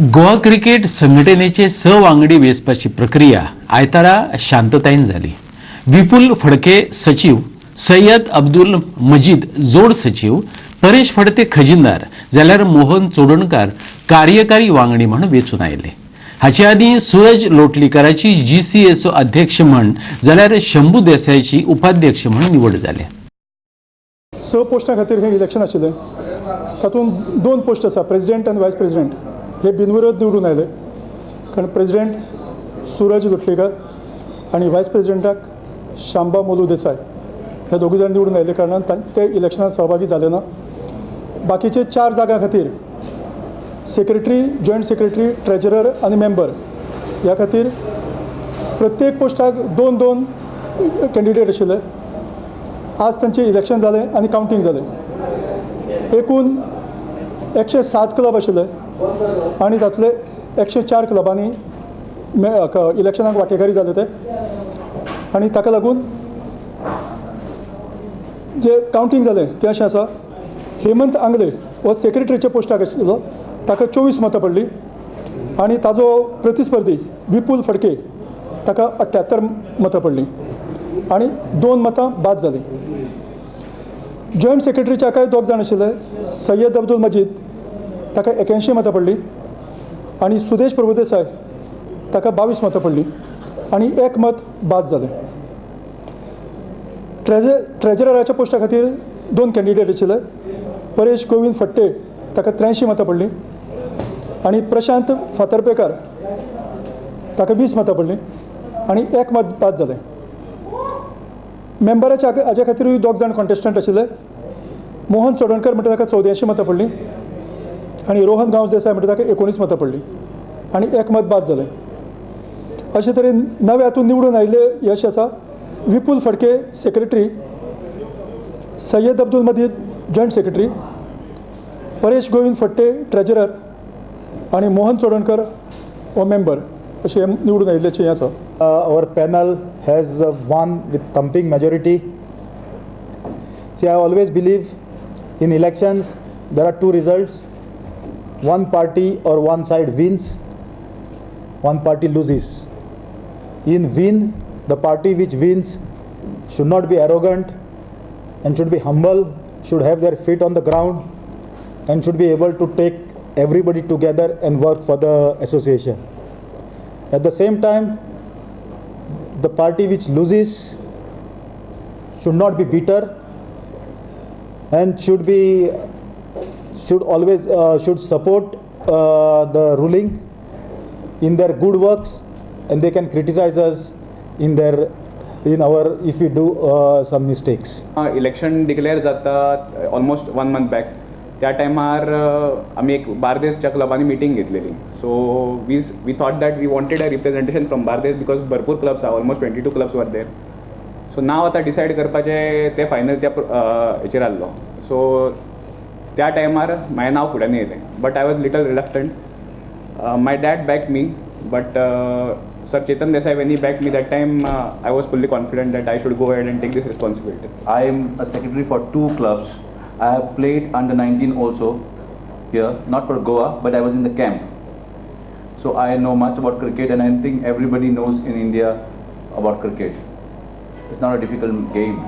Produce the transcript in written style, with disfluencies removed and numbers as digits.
Goa cricket संघटनेचे स वांगडी वेंचपाची प्रक्रिया आयतारा शांततायेन जाली. विपुल फडके सचीव, सय्यद अब्दुल मजीद जोड सचीव, परेश फडते खजिनदार जाल्यार मोहन चोडणकार कार्यकारी वांगडी म्हूण वेंचून आयले. हाचे आदीं सुरज लोटलीकराची जीसीएचो अध्यक्ष म्हण जाल्यार शंभू देसायाची उपाध्यक्ष म्हूण निवड जाल्या. स पोस्टां खातीर हें इलेक्शन आशिल्लें. तातूंत दोन पोस्ट आसा, प्रेजिडेंट आनी वायस प्रेजिडेंट. हे बिनविरोध निवडून आयले, कारण प्रेजिडेंट सुरज लोटलीकर आनी वायस प्रेजिडेंटाक शांबा मोलू देसाय हे दोगूय जाण निवडून आयले कारणान ते इलेक्शनात सहभागी जाले ना. बाकीचे चार जागां खातीर सेक्रेटरी, जॉयंट सेक्रेटरी, ट्रेजरर आनी मेंबर ह्या खातीर प्रत्येक पोस्टाक दोन दोन कॅन्डिडेट आशिल्ले. आज तांचें इलेक्शन जालें आनी कावंटींग जालें. एकूण 107 क्लब आशिल्ले आनी तातूंतले 104 क्लबांनी इलेक्शनाक वांटेकारी जाले ते. आनी ताका लागून जे कावंटींग जालें तें अशें आसा. हेमंत आंगले हो सेक्रेटरीच्या पोस्टाक आशिल्लो, ताका 24 मतां पडलीं आनी ताजो प्रतिस्पर्धी विपुल फडके ताका 78 मतां पडलीं आनी दोन मतां बाद जालीं. जॉयंट सेक्रेटरीच्या काय दोग जाण आशिल्ले. सय्यद अब्दुल मजीद ताका 81 मतां पडलीं आनी सुदेश प्रभुदेसाय ताका 22 मतां पडलीं आनी एक मत बाद जालें. ट्रेजरराच्या पोस्टा खातीर दोन कॅन्डिडेट आशिल्ले. परेश गोविंद फडते ताका 83 मतां पडलीं आनी प्रशांत फातर्पेकार ताका 20 मतां पडलीं आनी एक मत बाद जालें. मेंबराच्या हाज्या खातीरूय दोग जाण कॉन्टेस्टंट आशिल्ले. मोहन चोडणकर म्हणटा ताका 84 मतां पडलीं आनी रोहन गांवस देसाय म्हणटा ताका 19 मतां पडलीं आनी एक मत बाद जालें. अशे तरेन नवे हातूंत निवडून आयिल्ले यश आसा: Vipul Phadke secretary, Syed Abdul Majid joint secretary, Paresh Govind Phadte treasurer आनी मोहन चोडणकर हो मेंबर, अशें हे निवडून आयिल्ल्याचें हें आसा. Our panel has won with thumping majority. See, I always believe in elections there are two results. One party or one side wins, one party loses. In win, the party which wins should not be arrogant and should be humble, should have their feet on the ground, and should be able to take everybody together and work for the association. At the same time, the party which loses should not be bitter and should always should support the ruling in their good works, and they can criticize us in their in our if we do some mistakes. Election declare जाता almost one month back. त्या टायमार आमी एक बार्देसच्या क्लबांनी meeting घेतलेली. So we thought that we wanted a representation from Bardez because भरपूर clubs आहा, almost 22 clubs were there. So नांव आतां डिसायड करपाचें तें फायनल त्या हेचेर आहलो. सो त्या टायमार म्हाजें नांव फुड्यान येयलें, but I was little reluctant. My dad backed me, but Sir Chetan Desai, when he backed me that time, I was fully confident that I should go ahead and take this responsibility. I am a secretary for two clubs. I have played under 19 also here, not for Goa, but I was in the camp. So I know much about cricket, and I think everybody knows in India about cricket. It's not a difficult game.